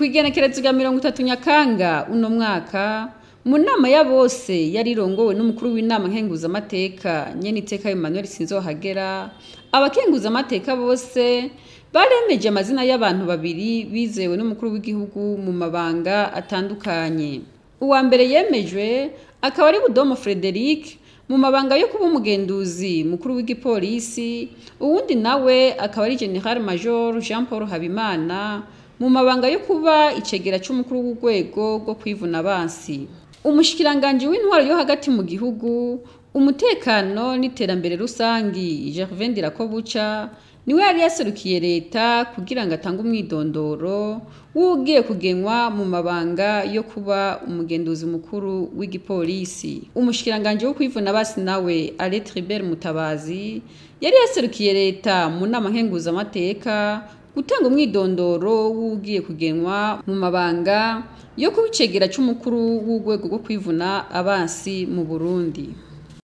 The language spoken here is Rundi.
Kw'igenekerezo rya 30 Nyakanga uno mwaka, mu nama ya bose yari irongowe n'umukuru w'inama nkenguzamateka nyeniteka Emmanuel Sinzohagera, abakenguzamateka bose baremeje amazina y'abantu babiri bizewe n'umukuru w'igihugu mu mabanga atandukanye. Uwa mbere yemejwe akaba ari Budomo Frederic mu mabanga yo kuba umugenduzi mukuru w'igipolisi, uwundi nawe akaba ari General Major Jean Paul Habimana mu mabanga yo kuba icegera c'umukuru w'urwego rwo kwivuna abansi. Umushikiranganji w'intwaro yo hagati mu gihugu, umutekano n'iterambere rusangi Gervais Ndirakobuca niwe yari yaserukiye leta kugira ngo atange umwidondoro w'ugiye kugenwa mu mabanga yo kuba umugenduzi mukuru w'igipolisi. Umushikiranganji wo kwivuna abansi nawe Alain Tribert Mutabazi yari yaserukiye leta mu nama nkenguzamateka gutanga umwidondoro w'ugiye kugenwa mu mabanga yo kuba icegera c'umukuru w'urwego rwo kwivuna abansi mu Burundi.